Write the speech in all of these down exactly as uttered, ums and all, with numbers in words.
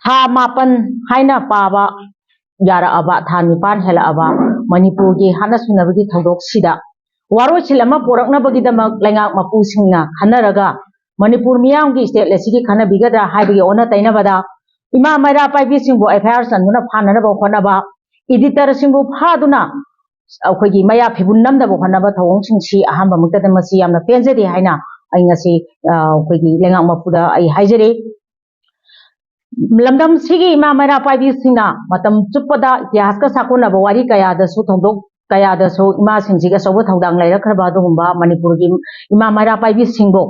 ꯊꯥ ꯃꯥꯄꯟ ꯍꯥꯏꯅ ꯄꯥꯕ ꯌꯥꯔꯛꯑꯕ, ꯊꯥ ꯅꯤꯄꯥꯟ ꯍꯦꯜꯂꯛꯑꯕ ꯃꯅꯤꯄꯨꯔꯒꯤ ꯍꯥꯠꯅ ꯁꯨꯅꯕꯒꯤ ꯊꯧꯗꯣꯛꯁꯤꯗ ꯋꯥꯔꯣꯏꯁꯤꯟ ꯑꯃ ꯄꯨꯔꯛꯅꯕꯒꯤꯗꯃꯛ ꯂꯩꯉꯥꯛ ꯃꯄꯨꯁꯤꯡꯅ ꯈꯟꯅꯔꯒ ꯃꯅꯤꯄꯨꯔ ꯃꯤꯌꯥꯝꯒꯤ ꯏꯁꯇꯦꯠ ꯑꯁꯤꯒꯤ ꯈꯟꯅꯕꯤꯒꯗ꯭ꯔꯥ ꯍꯥꯏꯕꯒꯤ ꯑꯣꯟꯅ ꯇꯩꯅꯕꯗ ꯏꯃꯥ ꯃꯩꯔꯥ ꯄꯥꯏꯕꯤꯁꯤꯡꯕꯨ ꯑꯦꯐ ꯑꯥꯏ ꯑꯥꯔ ꯆꯟꯗꯨꯅ ꯐꯥꯅꯅꯕ ꯍꯣꯠꯅꯕ, ꯏꯗꯤꯇꯔꯁꯤꯡꯕꯨ ꯐꯥꯗꯨꯅ ꯑꯩꯈꯣꯏꯒꯤ ꯃꯌꯥ ꯐꯤꯕꯨꯟ ꯅꯝꯗꯕ ꯍꯣꯠꯅꯕ ꯊꯧꯑꯣꯡꯁꯤꯡꯁꯤ ꯑꯍꯥꯟꯕꯃꯛꯇꯗ ꯃꯁꯤ ꯌꯥꯝꯅ ꯄꯦꯟꯖꯗꯦ ꯍꯥꯏꯅ ꯑꯩ ꯉꯁꯤ, ꯑ, ꯑꯩꯈꯣꯏꯒꯤ ꯂꯩꯉꯥꯛ ꯃꯄꯨꯗ ꯑꯩ ꯍꯥꯏꯖꯔꯤ꯫ ꯂꯝꯗꯝꯁꯤꯒꯤ ꯏꯃꯥ ꯃꯩꯔꯥ ꯄꯥꯏꯕꯤꯁꯤꯡꯅ ꯃꯇꯝ ꯆꯨꯞꯄꯗ ꯏꯇꯤꯍꯥꯁꯀ ꯁꯥꯒꯣꯟꯅꯕ ꯋꯥꯔꯤ ꯀꯌꯥꯗꯁꯨ ꯊꯧꯗꯣꯛ ꯀꯌꯥꯗꯁꯨ ꯏꯃꯥꯁꯤꯡꯁꯤꯒꯤ ꯑꯆꯧꯕ ꯊꯧꯗꯥꯡ ꯂꯩꯔꯛꯈ꯭ꯔꯕ ꯑꯗꯨꯒꯨꯝꯕ ꯃꯅꯤꯄꯨꯔꯒꯤ ꯏꯃꯥ ꯃꯩꯔꯥ ꯄꯥꯏꯕꯤꯁꯤꯡꯕꯨ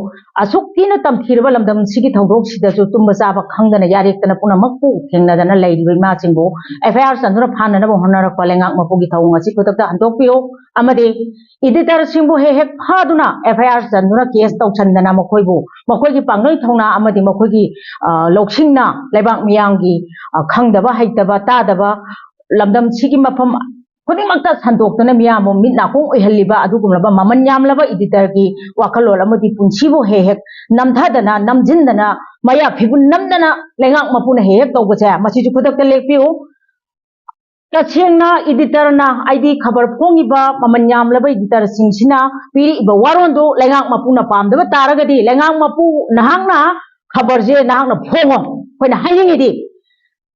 ꯑꯁꯨꯛ ꯊꯤꯅ ꯇꯝꯊꯤꯔꯕ ꯂꯝꯗꯝꯁꯤꯒꯤ ꯊꯧꯗꯣꯛꯁꯤꯗꯁꯨ ꯇꯨꯝꯕ ꯆꯥꯕ ꯈꯪꯗꯅ ꯌꯥꯔꯦꯛꯇꯅ ꯄꯨꯝꯅꯃꯛꯄꯨ ꯊꯦꯡꯅꯗꯅ ꯂꯩꯔꯤꯕ ꯏꯃꯥꯁꯤꯡꯕꯨ ꯑꯦꯐ ꯑꯥꯏ ꯑꯥꯔ ꯆꯟꯗꯨꯅ ꯐꯥꯅꯅꯕ ꯍꯣꯠꯅꯔꯛꯄ ꯂꯩꯉꯥꯛ ꯃꯄꯨꯒꯤ ꯊꯧꯑꯣꯡ ꯑꯁꯤ ꯈꯨꯗꯛꯇ ꯍꯟꯗꯣꯛꯄꯤꯌꯨ꯫ ꯑꯃꯗꯤ ꯏꯗꯤꯇꯔꯁꯤꯡꯕꯨ ꯍꯦꯛ ꯍꯦꯛ ꯐꯥꯗꯨꯅ ꯑꯦꯐ ꯑꯥꯏ ꯑꯥꯔ ꯆꯟꯗꯨꯅ ꯀꯦꯁ ꯇꯧꯁꯟꯗꯅ ꯃꯈꯣꯏꯕꯨ, ꯃꯈꯣꯏꯒꯤ ꯄꯥꯡꯒꯜ ꯊꯧꯅꯥ ꯑꯃꯗꯤ ꯃꯈꯣꯏꯒꯤ, ꯑ, ꯂꯧꯁꯤꯡꯅ ꯂꯩꯕꯥꯛ ꯃꯤꯌꯥꯝꯒꯤ, ꯑ, ꯈꯪꯗꯕ, ꯍꯩꯇꯕ, ꯇꯥꯗꯕ, ꯂꯝꯗꯝꯁꯤꯒꯤ ꯃꯐꯝ ꯈꯨꯗꯤꯡꯃꯛꯇ ꯁꯟꯗꯣꯛꯇꯨꯅ ꯃꯤꯌꯥꯝꯕꯨ ꯃꯤꯠ ꯅꯥꯀꯣꯡ ꯑꯣꯏꯍꯜꯂꯤꯕ ꯑꯗꯨꯒꯨꯝꯂꯕ ꯃꯃꯜ ꯌꯥꯝꯂꯕ ꯏꯗꯤꯇꯔꯒꯤ ꯋꯥꯈꯜꯂꯣꯟ ꯑꯃꯗꯤ ꯄꯨꯟꯁꯤꯕꯨ ꯍꯦꯛ ꯍꯦꯛ ꯅꯝꯊꯗꯅ, ꯅꯝꯖꯤꯟꯗꯅ, ꯃꯌꯥ ꯐꯤꯕꯨꯟ ꯅꯝꯗꯅ ꯂꯩꯉꯥꯛ ꯃꯄꯨꯅ ꯍꯦꯛ ꯍꯦꯛ ꯇꯧꯕꯁꯦ, ꯃꯁꯤꯁꯨ ꯈꯨꯗꯛꯇ ꯂꯦꯞꯄꯤꯌꯨ꯫ ꯇꯁꯦꯡꯅ ꯏꯗꯤꯇꯔꯅ, ꯍꯥꯏꯗꯤ ꯈꯕꯔ ꯐꯣꯡꯉꯤꯕ ꯃꯃꯜ ꯌꯥꯝꯂꯕ ꯏꯗꯤꯇꯔꯁꯤꯡꯁꯤꯅ ꯄꯤꯔꯛꯏꯕ ꯋꯥꯔꯣꯜꯗꯨ ꯂꯩꯉꯥꯛ ꯃꯄꯨꯅ ꯄꯥꯝꯗꯕ ꯇꯥꯔꯒꯗꯤ, ꯂꯩꯉꯥꯛ ꯃꯄꯨ, ꯅꯍꯥꯛꯅ ꯈꯕꯔꯁꯦ ꯅꯍꯥꯛꯅ ꯐꯣꯡꯉꯣ꯫ ꯑꯩꯈꯣꯏꯅ ꯍꯥꯏꯅꯤꯡꯉꯤꯗꯤ,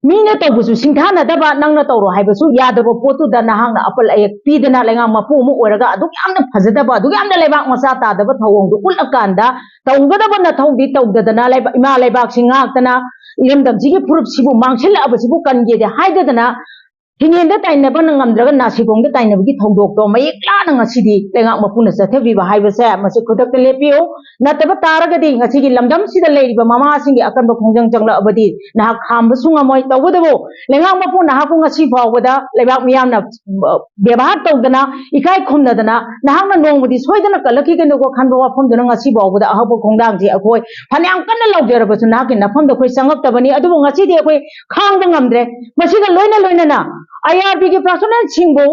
ꯃꯤꯅ ꯇꯧꯕꯁꯨ ꯁꯤꯡꯊꯥꯅꯗꯕ, ꯅꯪꯅ ꯇꯧꯔꯣ ꯍꯥꯏꯕꯁꯨ ꯌꯥꯗꯕ ꯄꯣꯠꯇꯨꯗ ꯅꯍꯥꯛꯅ ꯑꯄꯜ ꯑꯌꯦꯛ ꯄꯤꯗꯅ ꯂꯩꯉꯥꯛ ꯃꯄꯨ ꯑꯃ ꯑꯣꯏꯔꯒ ꯑꯗꯨꯛ ꯌꯥꯝꯅ ꯐꯖꯗꯕ, ꯑꯗꯨꯛ ꯌꯥꯝꯅ ꯂꯩꯕꯥꯛ ꯃꯆꯥ ꯇꯥꯗꯕ ꯊꯧꯑꯣꯡꯗꯨ ꯎꯠꯂꯀꯥꯟꯗ, ꯇꯧꯒꯗꯕ ꯅꯊꯧꯗꯤ ꯇꯧꯗꯗꯅ, ꯂꯩꯕꯥꯛ, ꯏꯃꯥ ꯂꯩꯕꯥꯛꯁꯤ ꯉꯥꯛꯇꯅ, ꯏꯔꯝꯗꯝꯁꯤꯒꯤ ꯐꯨꯔꯨꯞꯁꯤꯕꯨ ꯃꯥꯡꯁꯤꯜꯂꯛꯑꯕꯁꯤꯕꯨ ꯀꯟꯒꯦꯗꯤ ꯍꯥꯏꯗꯗꯅ, ꯍꯤꯡꯉꯦꯟꯗ ꯇꯥꯏꯅꯕ ꯉꯝꯗ꯭ꯔꯒ ꯅꯥꯁꯤꯕꯣꯡꯗ ꯇꯥꯏꯅꯕꯒꯤ ꯊꯧꯗꯣꯛꯇꯣ ꯃꯌꯦꯛ ꯂꯥꯅ ꯉꯁꯤꯗꯤ ꯂꯩꯉꯥꯛ ꯃꯄꯨꯅ ꯆꯠꯊꯕꯤꯕ ꯍꯥꯏꯕꯁꯦ, ꯃꯁꯤ ꯈꯨꯗꯛꯇ ꯂꯦꯞꯄꯤꯌꯨ꯫ ꯅꯠꯇꯕ ꯇꯥꯔꯒꯗꯤ ꯉꯁꯤꯒꯤ ꯂꯝꯗꯝꯁꯤꯗ ꯂꯩꯔꯤꯕ ꯃꯃꯥꯁꯤꯡꯒꯤ ꯑꯀꯟꯕ ꯈꯣꯡꯖꯪ ꯆꯪꯂꯛꯑꯕꯗꯤ ꯅꯍꯥꯛ ꯈꯥꯝꯕꯁꯨ ꯉꯝꯃꯣꯏ꯫ ꯇꯧꯕꯇꯕꯨ ꯂꯩꯉꯥꯛ ꯃꯄꯨ ꯅꯍꯥꯛꯄꯨ ꯉꯁꯤ ꯐꯥꯎꯕꯗ ꯂꯩꯕꯥꯛ ꯃꯤꯌꯥꯝꯅ, ꯑ, ꯕꯦꯕꯥꯔ ꯇꯧꯗꯅ, ꯏꯀꯥꯏ ꯈꯨꯝꯅꯗꯅ, ꯅꯍꯥꯛꯅ ꯅꯣꯡꯃꯗꯤ ꯁꯣꯏꯗꯅ ꯀꯜꯂꯛꯈꯤꯒꯅꯤꯀꯣ ꯈꯟꯕ ꯋꯥꯐꯝꯗꯨꯅ ꯉꯁꯤ ꯐꯥꯎꯕꯗ ꯑꯍꯛꯄ ꯈꯣꯡꯊꯥꯡꯁꯤ ꯑꯩꯈꯣꯏ ꯐꯅꯌꯥꯝ ꯀꯟꯅ ꯂꯧꯖꯔꯕꯁꯨ ꯅꯍꯥꯛꯀꯤ ꯅꯐꯝꯗ ꯑꯩꯈꯣꯏ ꯆꯪꯉꯛꯇꯕꯅꯤ꯫ ꯑꯗꯨꯕꯨ ꯉꯁꯤꯗꯤ ꯑꯩꯈꯣꯏ ꯈꯥꯡꯕ ꯉꯝꯗ꯭ꯔꯦ꯫ ꯃꯁꯤꯒ ꯂꯣꯏꯅ ꯂꯣꯏꯅꯅ ꯑꯥꯏ ꯑꯥꯔ ꯕꯤꯒꯤ ꯄꯥꯔꯁꯣꯅꯦꯜꯁꯤꯡꯕꯨ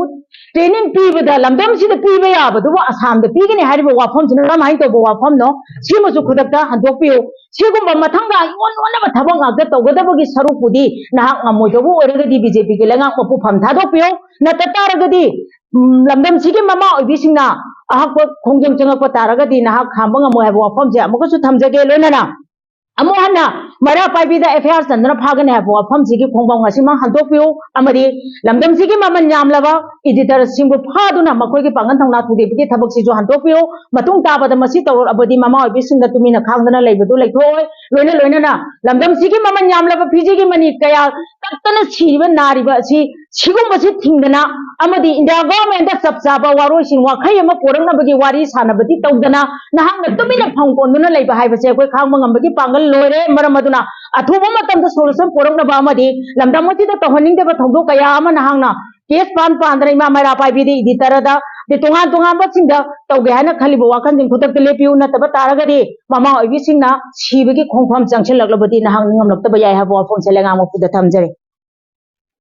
ꯇ꯭ꯔꯦꯅꯤꯡ ꯄꯤꯕꯗ ꯂꯝꯗꯝꯁꯤꯗ ꯄꯤꯕ ꯌꯥꯕꯗꯨꯕꯨ ꯑꯁꯥꯝꯗ ꯄꯤꯒꯅꯤ ꯍꯥꯏꯔꯤꯕ ꯋꯥꯐꯝꯁꯤꯅ ꯀꯔꯝꯍꯥꯏꯅ ꯇꯧꯕ ꯋꯥꯐꯝꯅꯣ? ꯁꯤꯃꯁꯨ ꯈꯨꯗꯛꯇ ꯍꯟꯗꯣꯛꯄꯤꯌꯨ꯫ ꯁꯤꯒꯨꯝꯕ ꯃꯊꯪꯗ ꯑꯩꯉꯣꯟ ꯑꯣꯟꯅꯕ ꯊꯕꯛ ꯉꯥꯛꯇ ꯇꯧꯒꯗꯕꯒꯤ ꯁꯔꯨꯛꯄꯨꯗꯤ ꯅꯍꯥꯛ ꯉꯝꯃꯣꯏꯗꯧꯕ ꯑꯣꯏꯔꯒꯗꯤ ꯕꯤ ꯖꯦ ꯄꯤꯒꯤ ꯂꯩꯉꯥꯛ ꯃꯄꯨꯐꯝ ꯊꯥꯗꯣꯛꯄꯤꯌꯨ꯫ ꯅꯠꯇ ꯇꯥꯔꯒꯗꯤ, ꯎꯝ, ꯂꯝꯗꯝꯁꯤꯒꯤ ꯃꯃꯥ ꯑꯣꯏꯕꯤꯁꯤꯡꯅ ꯑꯍꯛꯄ ꯈꯣꯡꯖꯪ ꯆꯪꯉꯛꯄ ꯇꯥꯔꯒꯗꯤ ꯅꯍꯥꯛ ꯈꯥꯝꯕ ꯉꯝꯃꯣꯏ ꯍꯥꯏꯕ ꯋꯥꯐꯝꯁꯦ ꯑꯃꯨꯛꯀꯁꯨ ꯊꯝꯖꯒꯦ꯫ ꯂꯣꯏꯅꯅ ꯑꯃꯨꯛ ꯍꯟꯅ ꯃꯩꯔꯥ ꯄꯥꯏꯕꯤꯗ ꯑꯦꯐ ꯑꯥꯏ ꯑꯥꯔ ꯆꯟꯗꯨꯅ ꯐꯥꯒꯅꯤ ꯍꯥꯏꯕ ꯋꯥꯐꯝꯁꯤꯒꯤ ꯈꯣꯡꯕꯥꯎ ꯉꯁꯤꯃꯛ ꯍꯟꯗꯣꯛꯄꯤꯌꯨ꯫ ꯑꯃꯗꯤ ꯂꯝꯗꯝꯁꯤꯒꯤ ꯃꯃꯜ ꯌꯥꯝꯂꯕ ꯏꯗꯤꯇꯔꯁꯤꯡꯕꯨ ꯐꯥꯗꯨꯅ ꯃꯈꯣꯏꯒꯤ ꯄꯥꯡꯒꯜ ꯊꯧꯅꯥ ꯊꯨꯒꯥꯏꯕꯒꯤ ꯊꯕꯛꯁꯤꯁꯨ ꯍꯟꯗꯣꯛꯄꯤꯌꯨ꯫ ꯃꯇꯨꯡ ꯇꯥꯕꯗ ꯃꯁꯤ ꯇꯧꯔꯛꯂꯕꯗꯤ ꯃꯃꯥ ꯑꯣꯏꯕꯤꯁꯤꯡꯅ ꯇꯨꯃꯤꯟꯅ ꯈꯥꯡꯗꯅ ꯂꯩꯕꯗꯨ ꯂꯩꯊꯣꯛꯑꯣꯏ꯫ ꯂꯣꯏꯅ ꯂꯣꯏꯅꯅ ꯂꯝꯗꯝꯁꯤꯒꯤ ꯃꯃꯜ ꯌꯥꯝꯂꯕ ꯐꯤꯖꯤꯒꯤ ꯃꯅꯤ ꯀꯌꯥ ꯀꯛꯇꯅ ꯁꯤꯔꯤꯕ ꯅꯥꯔꯤꯕ ꯑꯁꯤ ꯁꯤꯒꯨꯝꯕꯁꯤ ꯊꯤꯡꯗꯅ ꯑꯃꯗꯤ ꯏꯟꯗꯤꯌꯥ ꯒꯣꯚꯔꯟꯃꯦꯟꯠꯇ ꯆꯞ ꯆꯥꯕ ꯋꯥꯔꯣꯏꯁꯤꯟ ꯋꯥꯈꯩ ꯑꯃ ꯄꯨꯔꯛꯅꯕꯒꯤ ꯋꯥꯔꯤ ꯁꯥꯟꯅꯕꯗꯤ ꯇꯧꯗꯅ ꯅꯍꯥꯛꯅ ꯇꯨꯃꯤꯟꯅ ꯐꯝ ꯀꯣꯟꯗꯨꯅ ꯂꯩꯕ ꯍꯥꯏꯕꯁꯦ ꯑꯩꯈꯣꯏ ꯈꯥꯡꯕ ꯉꯝꯕꯒꯤ ꯄꯥꯡꯒꯜ ꯂꯣꯏꯔꯦ꯫ ꯃꯔꯝ ꯑꯗꯨꯅ ꯑꯊꯨꯕ ꯃꯇꯝꯗ ꯁꯣꯂꯨꯁꯟ ꯄꯨꯔꯛꯅꯕ ꯑꯃꯗꯤ ꯂꯝꯗꯝ ꯑꯁꯤꯗ ꯇꯧꯍꯟꯅꯤꯡꯗꯕ ꯊꯧꯗꯣꯛ ꯀꯌꯥ ꯑꯃ ꯅꯍꯥꯛꯅ ꯀꯦꯁ ꯄꯥꯟ ꯄꯥꯟꯗꯅ ꯏꯃꯥ ꯃꯩꯔꯥ ꯄꯥꯏꯕꯤꯗ ꯏꯗꯤꯇꯔꯗ ꯑꯗꯩ ꯇꯣꯉꯥꯟ ꯇꯣꯉꯥꯟꯕꯁꯤꯡꯗ ꯇꯧꯒꯦ ꯍꯥꯏꯅ ꯈꯜꯂꯤꯕ ꯋꯥꯈꯜꯁꯤꯡ ꯈꯨꯗꯛꯇ ꯂꯦꯞꯄꯤꯌꯨ꯫ ꯅꯠꯇꯕ ꯇꯥꯔꯒꯗꯤ ꯃꯃꯥ ꯑꯣꯏꯕꯤꯁꯤꯡꯅ ꯁꯤꯕꯒꯤ ꯈꯣꯡꯐꯝ ꯆꯪꯁꯤꯜꯂꯛꯂꯕꯗꯤ ꯅꯍꯥꯛ ꯅꯤꯡꯉꯝꯂꯛꯇꯕ ꯌꯥꯏ ꯍꯥꯏꯕ ꯋꯥꯐꯝꯁꯦ ꯂꯩꯉꯥꯛ ꯃꯄꯨꯗ ꯊꯝꯖꯔꯤ꯫